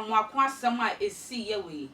Amoako asɛm a ɛsiiɛ wei,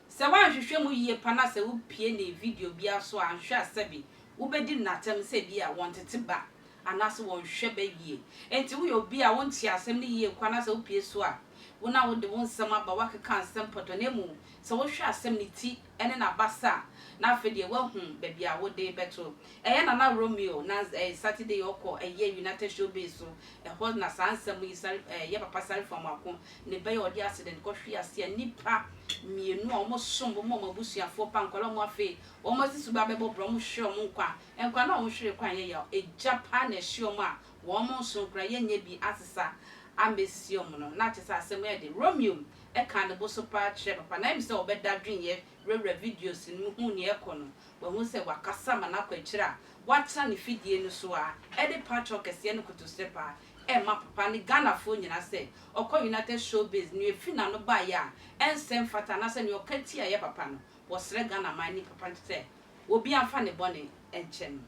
sɛ woanhwehwɛ mu yie pa na sɛ wopie ne video biara so a, anhwɛ a sɛbe wobɛdi no atɛm sɛ bi a wɔntete ba anaasɛ wɔnhwɛ ba yie. Enti woyɛ obi a wonte asɛm no yie kwa na sɛ wopie so a, wo na wode wo nsɛm aba, woakeka nsɛm pɔtɔ na mmom sɛ wohwɛ asɛm no ti ne n'abasa a, na afei deɛ woahu baabi a wode bɛto. Ɛyɛ Nana Romeo na ɛyɛ Saturday ɔkɔ ɛyɛ United Showbiz so, ɛhɔ na saa nsɛm yi sare ɛyɛ Papa Sarifo Amoako ne ba yi a ɔde accident kɔhwee ase a nnipa mmienu a wɔsom bo ma wɔn abusuafoɔ pa nkwadaa a wɔn afei wɔn asi so ba abɛbɔ bra wɔhwere wɔn nkwa. Nkwadaa no a wɔhwere kwan yɛ yaw, egya paa na ɛhye wɔn a wɔn nso koraa yɛnyɛ bi asesa ambɛsi wɔn no, na kyerɛ sɛ asɛm yi ayɛ den. Romeo kaa ne bo so paa kyerɛɛ papa no, na ɛyɛ me sɛ ɔbɛda dweneɛ wurawura videos no mu huu nea ɛrekɔ no, wahu sɛ wakasa ma no akɔ akyire a watena ne fidie no so a ɛde patrɔ kɛseɛ ne kotosrɛ paa ɛrema papa ne Ghanafoɔ nyinaa sɛ ɔkɔ United Showbiz nea ɛfiri n'ano baeɛ a ɛnsɛ mfata anaasɛ nea ɔka tiaeɛ papa no wɔsrɛ Ghana man ne papa no sɛ obiara mfa ne bɔne nkyɛ no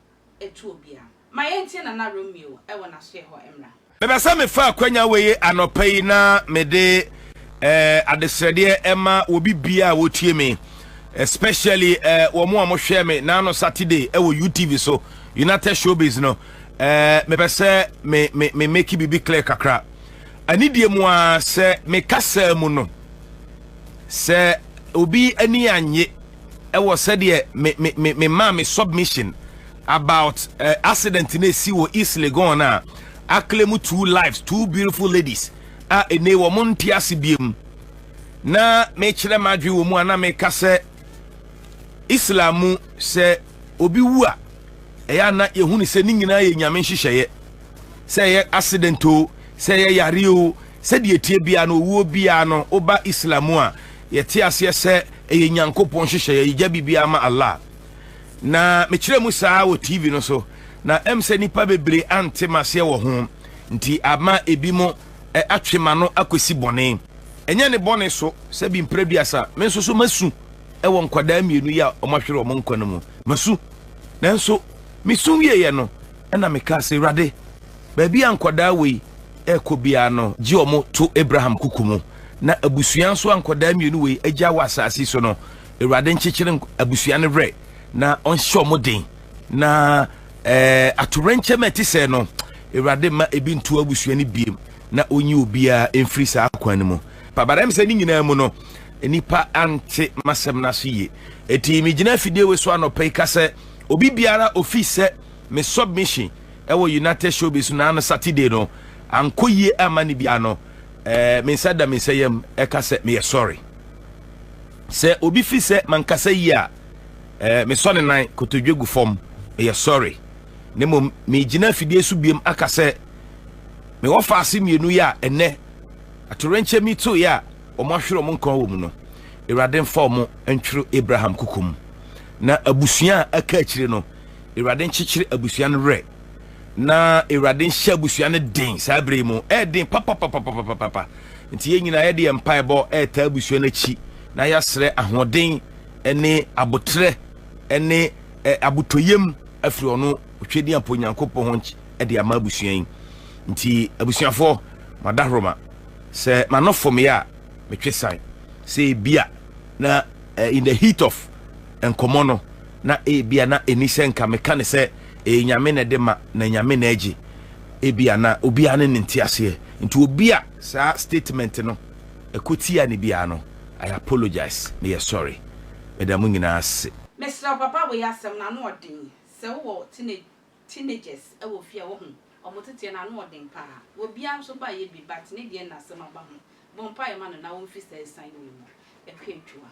ɛtu obiara. Ma yɛntie Nana Romeo wɔ n'asoɛ hɔ mmra. Mepɛ sɛ mefa akwanya wei anɔpa yi na mede eh, adesrɛdeɛ ɛma obi bia a wɔtie me, especially eh, wɔn a wɔhwɛ me naano Saturday ɛwɔ UTV so, United Showbiz no. eh, mepɛ sɛ me, me, me make biribi clear kakra. Anidie mu a sɛ me kasa mu no, sɛ obi ani anye ɛwɔ sɛdeɛ me, me, me, me maa me submission about accident na esi wɔ East Legon a aclaim two lives, two beautiful ladies a ene wɔn nte ase biem. Na mekyerɛ m'adwene wɔ mu a na meka sɛ Islam mu sɛ obi wu a ɛyɛ ana yɛhu ne sɛ ne nyinaa yɛ Nyame nhyehyɛeɛ, sɛ ɛyɛ accident o, sɛ ɛyɛ yare o, sɛdeɛ ɛtie biara no, owuo biara no, woba Islam mu a yɛte aseɛ sɛ ɛyɛ Nyankopɔn nhyehyɛeɛ, yɛgya biribiara ma Allah. Na mekyerɛɛ mu saa wɔ TV no so, na ɛm sɛ nnipa bebree ante m'aseɛ wɔ ho, nti ama ebinom atwe m'ano akɔsi bɔne. Ɛnyɛ ne bɔne so, sɛbi mprɛduasa, me nso so masu wɔ nkwadaa mmienu yi a wɔahwere wɔn nkwa no mu. Masu. Nanso mesu wieeɛ no, ɛna mekaa sɛ, Awurade, baabi a nkwadaa wei rekɔ biara no, gye wɔn to Abraham kuku mu, na abusua nso a nkwadaa mmienu wei agya wɔ asase so no, Awurade nkyekyere abusua no werɛ na ɔnhyɛ wɔn den, na eh, atowerɛnkyɛm a ɛte sɛɛ no, Awurade mma ebi nto abusua no biem na ɔnyi obiara mfiri saa kwan no mu. Pabarɛm sɛ ne nyinaa mu no, nnipa ante m'asɛm no ase yie. Eti megyina afidie wei so anɔpa yi ka sɛ obi biara ofi sɛ me submission ɛwɔ United Showbiz no ano Saturday no ankɔ yie amma ne biara no, eh, me nsa da me nsa yam ɛka sɛ meyɛ sorry. Sɛ obi fi sɛ mankasa yie a, eh, mesɔ ne nan kotodwe gu fam, meyɛ sorry. Na mmom megyina afidie so biem aka sɛ mewɔ faase mmienu yi a ɛnɛ atorenkyɛm yi toeɛ a wɔn ahwere wɔn nkwa wɔ mu no, Awurade mfa wɔn ntwere Abraham kuku mu. Na abusua a aka akyire no, Awurade nkyekyere abusua no werɛ. Na Awurade nhyɛ abusua no den saa bere yi mu. Ɛyɛ den papapapapapapa. Nti yɛn nyinaa yɛde yɛn mpaebɔ ɛretaa abusua no akyi na yɛasrɛ ahoɔden ne abotrɛ ne abotɔyam afiri ɔno Otwadiampo Nyankopɔn ho de ama abusua yi. Nti abusuafoɔ, mo adahoroma, sɛ m'ano fomyɛ a, metwe san. Sɛ ebia na in the heat of nkɔmmɔ no, na ebia na ɛni sɛ nka meka ne sɛ ɛyɛ Nyame na ɛde ma na Nyame na ɛgye. Ebia na obiara ne ne nteaseɛ. Nti obi a saa statement no ɛkɔ tia no biara no, I apologize, meyɛ sorry. Meda mo nyinaa ase. Mesrɛ wo papa wei asɛm no ano ɔden sɛ wowɔ teenagers wɔ fie a wohu ɔmo teteɛ no ano ɔden paa obiaa nso ba yɛ bi but ne deɛ na asɛm aba ho bɔ mpaeɛ ma no na ɔmfi saa asiane wei mu. Akua Antwiwa.